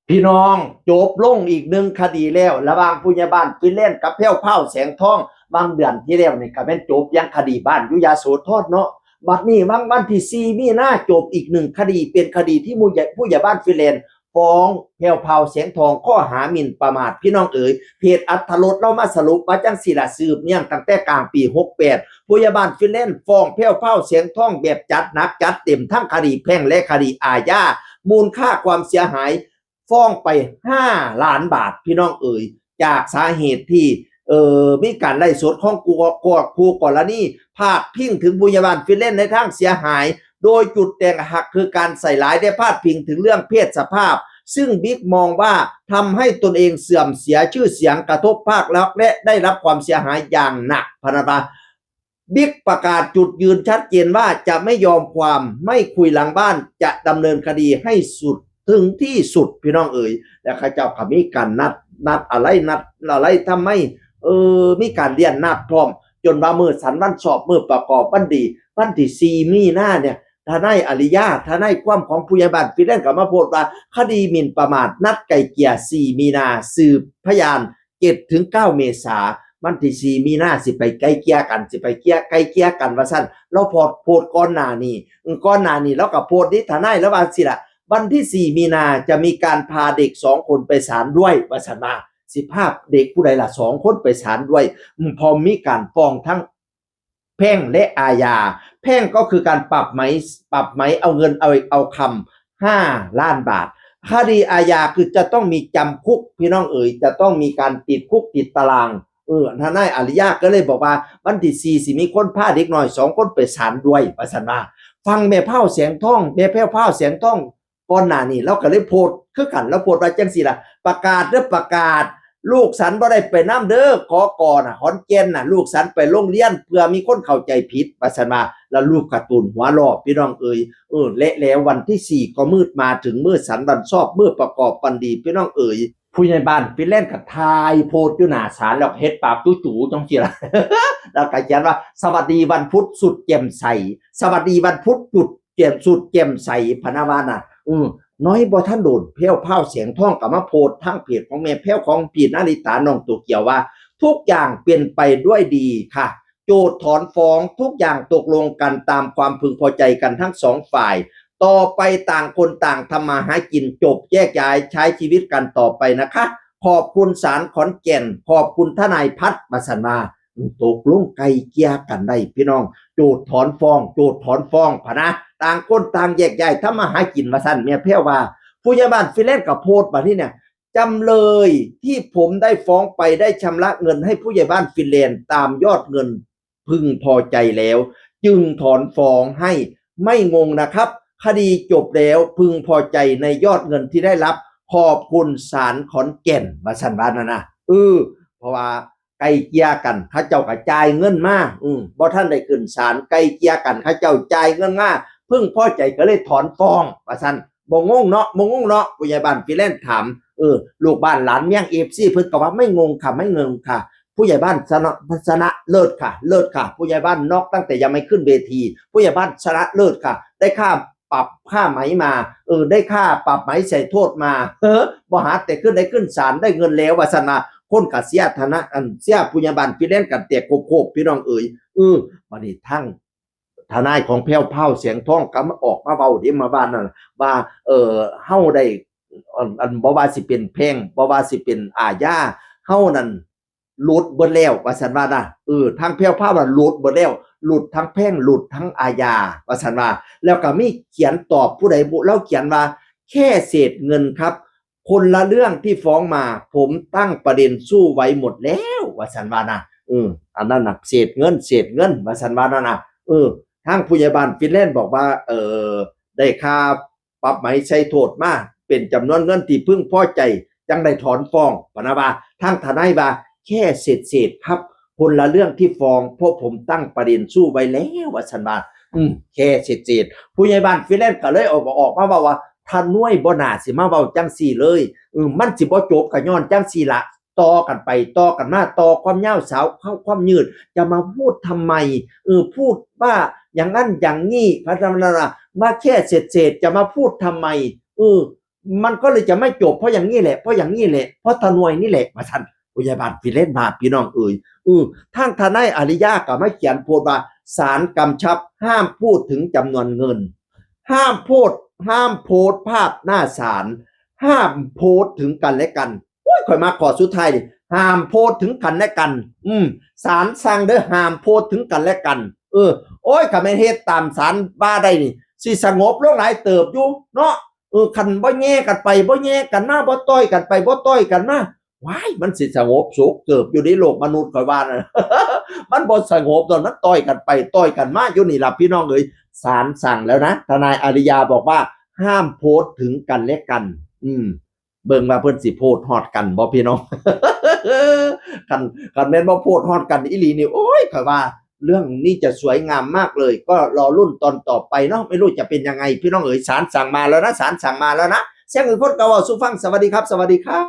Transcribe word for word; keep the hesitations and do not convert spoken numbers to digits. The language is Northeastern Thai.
พี่น้อง จบลงอีกหนึ่งคดีแล้ว ระหว่างผู้ใหญ่บ้านฟินแลนด์กับแพรวพราวแสงทอง บางเดือนที่แล้วนี่ก็แม่นจบยังคดีบ้านอยู่ยโสธรเนาะ บัดนี้วันวันที่สี่มีนาจบอีกหนึ่งคดี เป็นคดีที่ผู้ใหญ่ผู้ใหญ่บ้านฟินแลนด์ฟ้องแพรวพราวแสงทองข้อหาหมิ่นประมาท พี่น้องเอ๋ย เพจอรรถรสเรามาสรุปว่าจังสี่ละ สืบเนื่องตั้งแต่กลางปีหกแปด ผู้ใหญ่บ้านฟินแลนด์ฟ้องแพรวพราวแสงทองแบบจัดหนักจัดเต็มทั้งคดีแพ่งและคดีอาญา มูลค่าความเสียหาย ฟ้องไปห้าล้านบาท พี่น้องเอ๋ย จากสาเหตุที่ เอ่อ มีการไลฟ์สดของคู่กรคู่กรณี พาดพิงถึงผู้ใหญ่บ้านฟินแลนด์ในทางเสียหาย โดยจุดแตกหักคือการใส่ร้ายและพาดพิงถึงเรื่องเพศสภาพ ซึ่งบิ๊กมองว่าทำให้ตนเองเสื่อมเสียชื่อเสียง กระทบภาพลักษณ์และได้รับความเสียหายอย่างหนัก พะนะว่า บิ๊กประกาศจุดยืนชัดเจนว่าจะไม่ยอมความ ไม่คุยหลังบ้าน จะดำเนินคดีให้สุด ถึงที่สุด พี่น้องเอ๋ย แล้วเขาเจ้าก็มีการนัด นัดอะไร นัดอะไรทำไม เออ มีการเลื่อนนัดพร้อม จนว่ามื้อสันวันชอบ มื้อประกอบวันดี วันที่สี่มีนาเนี่ย ทนายอาริยา ทนายความของผู้ใหญ่บ้านฟินแลนด์ก็มาโพสต์ว่า คดีหมิ่นประมาทนัดไกล่เกลี่ยสี่มีนา สืบพยานเจ็ดถึงเก้าเมษา วันที่สี่มีนาสิไปไกล่เกลี่ยกัน สิไปเกลี่ย ไกล่เกลี่ยกันว่าซั่น ลาวโพสต์ โพสต์ก่อนหน้านี้ ก่อนหน้านี้ลาวก็โพสต์นี่ ทนายลาวว่าสิล่ะ วันที่สี่มีนาจะมีการพาเด็กสองคนไปศาลด้วย ว่าซั่นว่า สิพาเด็กผู้ใดล่ะสองคนไปศาลด้วย อืม พอมีการฟ้องทั้งแพ่งและอาญา แพ่งก็คือการปรับไหม ปรับไหมเอาเงินเอา เอาคำห้าล้านบาท คดีอาญาคือจะต้องมีจำคุก พี่น้องเอ๋ย จะต้องมีการติดคุกติดตาราง เออ ทนายอาริยาก็เลยบอกว่าวันที่สี่สิมีคนพาเด็กน้อยสองคนไปศาลด้วย ว่าซั่นว่า ฟังแม่พราวแสงทอง แม่แพรวพราวแสงทอง ก่อนหน้านี้ลาวก็เลยโพสต์คือกัน ลาวโพสต์ว่าจังซี่ล่ะ ประกาศเด้อ ประกาศ ลูกฉันบ่ได้ไปนำเด้อ กก น่ะ ขอนแก่นน่ะ ลูกฉันไปโรงเรียน เพื่อมีคนเข้าใจผิด ว่าซั่นว่า แล้วรูปการ์ตูนหัวเราะ พี่น้องเอ๋ย เออ และแล้ววันที่สี่ก็มืดมา ถึงมื้อสันวันชอบ มื้อประกอบวันดี พี่น้องเอ๋ย ผู้ใหญ่บ้านฟินแลนด์ก็ถ่ายโพสต์อยู่หน้าศาล แล้วเฮ็ดปากจู๋ๆจังซี่ล่ะ แล้วก็เขียนว่า สวัสดีวันพุธสุดแจ่มใส สวัสดีวันพุธจุดแจ่ม สุดแจ่มใส พะนะว่าน่ะ อืม น้อยบ่ทันโดน แพรวพราวแสงทองก็มาโพสต์ทางเพจของแม่แพรว ของพี่นาริตา น้องโตเกียว ว่า ทุกอย่างเป็นไปด้วยดีค่ะ โจทก์ถอนฟ้อง ทุกอย่างตกลงกันตามความพึงพอใจกันทั้งสองฝ่าย ต่อไปต่างคนต่างทำมาหากิน จบแยกย้ายใช้ชีวิตกันต่อไปนะคะ ขอบคุณศาลขอนแก่น ขอบคุณทนายพัฒน์ ว่าซั่นว่า อืม ตกลงไกล่เกลี่ยกันได้ พี่น้อง โจทก์ถอนฟ้อง โจทก์ถอนฟ้อง พะนะ ต่างคนต่างแยกย้ายทำมาหากิน ว่าซั่น แม่แพรวว่า ผู้ใหญ่บ้านฟินแลนด์ก็โพสต์บัดนี้เนี่ย จำเลยที่ผมได้ฟ้องไปได้ชำระเงินให้ผู้ใหญ่บ้านฟินแลนด์ตามยอดเงินพึงพอใจแล้ว จึงถอนฟ้องให้ ไม่งงนะครับ คดีจบแล้ว พึงพอใจในยอดเงินที่ได้รับ ขอบคุณศาลขอนแก่น ว่าซั่นว่านั่นนะ เออ เพราะว่าไกล่เกลี่ยกัน เขาเจ้าก็จ่ายเงินมา อืม บ่ทันได้ขึ้นศาล ไกล่เกลี่ยกัน เขาเจ้าจ่ายเงินมา พึงพอใจก็เลยถอนฟ้อง ว่าซั่น บ่งงเนาะ บ่งงเนาะ ผู้ใหญ่บ้านฟินแลนด์ถาม เออ ลูกบ้านหลานเมียง เอฟซี เพิ่นก็ว่าไม่งงค่ะ ไม่งงค่ะ ผู้ใหญ่บ้านชนะ ชนะเลิศค่ะ เลิศค่ะ ผู้ใหญ่บ้านน็อกตั้งแต่ยังไม่ขึ้นเวที ผู้ใหญ่บ้านชนะเลิศค่ะ ได้ค่าปรับค่าไหมมา เออ ได้ค่าปรับไหมใส่โทษมา เออ บ่หาแต่ขึ้นได้ขึ้นศาล ได้เงินแล้ว ว่าซั่นว่า คนก็เชียร์ทนาย อัน เชียร์ผู้ใหญ่บ้านฟินแลนด์กันแตกโคกๆ พี่น้องเอ๋ย เออ บัดนี้ทาง ทนายของแพรวพราวแสงทองก็มาออกมาเว้าเด้ มาว่านั่น ว่า เออ เฮาได้ อัน อัน บ่ว่าสิเป็นแพ่ง บ่ว่าสิเป็นอาญา เฮานั่นหลุดเบิดแล้ว ว่าซั่นว่านะ เออ ทางแพรวพราวน่ะหลุดเบิดแล้ว หลุดทั้งแพ่ง หลุดทั้งอาญา ว่าซั่นว่า แล้วก็มีเขียนตอบผู้ใดบุ ลาวเขียนว่า แค่เศษเงินครับ คนละเรื่องที่ฟ้องมา ผมตั้งประเด็นสู้ไว้หมดแล้ว ว่าซั่นว่านะ เออ อันนั้นน่ะ เศษเงิน เศษเงิน ว่าซั่นว่านั่นน่ะ เออ ทางผู้ใหญ่บ้านฟินแลนด์บอกว่า เออ ได้ค่าปรับไหมใส่โทษมา เป็นจำนวนเงินที่พึงพอใจ จั่งได้ถอนฟ้อง พะนะว่า ทางทนายว่า แค่เศษๆครับ คนละเรื่องที่ฟ้อง เพราะผมตั้งประเด็นสู้ไว้แล้ว ว่าซั่นว่า อืม แค่เศษๆ ผู้ใหญ่บ้านฟินแลนด์ก็เลยออกมา ออกมาเว้าว่า ทนายบ่น่าสิมาเว้าจั่งซี้เลย เออ มันสิบ่จบก็ย้อนจั่งซี้ละ ต่อกันไปต่อกันมา ต่อความยาวสาวเข้าความยืด จะมาพูดทำไม เออ พูดว่าอย่างนั้นอย่างนี้ พะนะว่า มาแค่เศษๆ จะมาพูดทำไม เออ มันก็เลยจะไม่จบ เพราะอย่างนี้แหละ เพราะอย่างนี้แหละ เพราะตาหน่วยนี่แหละ ว่าซั่น ผู้ใหญ่บ้านพี่เล่นมา พี่น้องเอ๋ย เออ ทางทนายอาริยาก็มาเขียนโพสต์ว่า ศาลกำชับห้ามพูดถึงจำนวนเงิน ห้ามโพสต์ ห้ามโพสต์ภาพหน้าศาล ห้ามโพสต์ถึงกันและกัน โอ้ย ข่อยมาข้อสุดท้ายนี่ ห้ามโพสต์ถึงกันและกัน อืม ศาลสั่งเด้อ ห้ามโพสต์ถึงกันและกัน เออ โอ้ย คันแม่นเฮ็ดตามศาลว่าได้นี่ สิสงบลงหลายเติบอยู่เนาะ เออ คันบ่แย่กันไป บ่แย่กันมา บ่ต่อยกันไป บ่ต่อยกันมา ว้าย มันสิสงบสุขเติบอยู่ในโลกมนุษย์ ข่อยว่านะ มันบ่สงบดอก มันต่อยกันไป ต่อยกันมาอยู่นี่ล่ะ พี่น้องเอ๋ย ศาลสั่งแล้วนะ ทนายอาริยาบอกว่าห้ามโพสต์ถึงกันและกัน อืม เบิ่งว่าเพิ่นสิโพสต์ฮอดกันบ่ พี่น้อง คัน คันแม่นบ่โพสต์ฮอดกันอีหลีนี่ โอ้ย ข่อยว่าเรื่องนี้จะสวยงามมากเลย ก็รอลุ้นตอนต่อไปเนาะ ไม่รู้จะเป็นยังไง พี่น้องเอ๋ย ศาลสั่งมาแล้วนะ ศาลสั่งมาแล้วนะ เสียงอื่นคนก็เว้าสู่ฟัง สวัสดีครับ สวัสดีครับ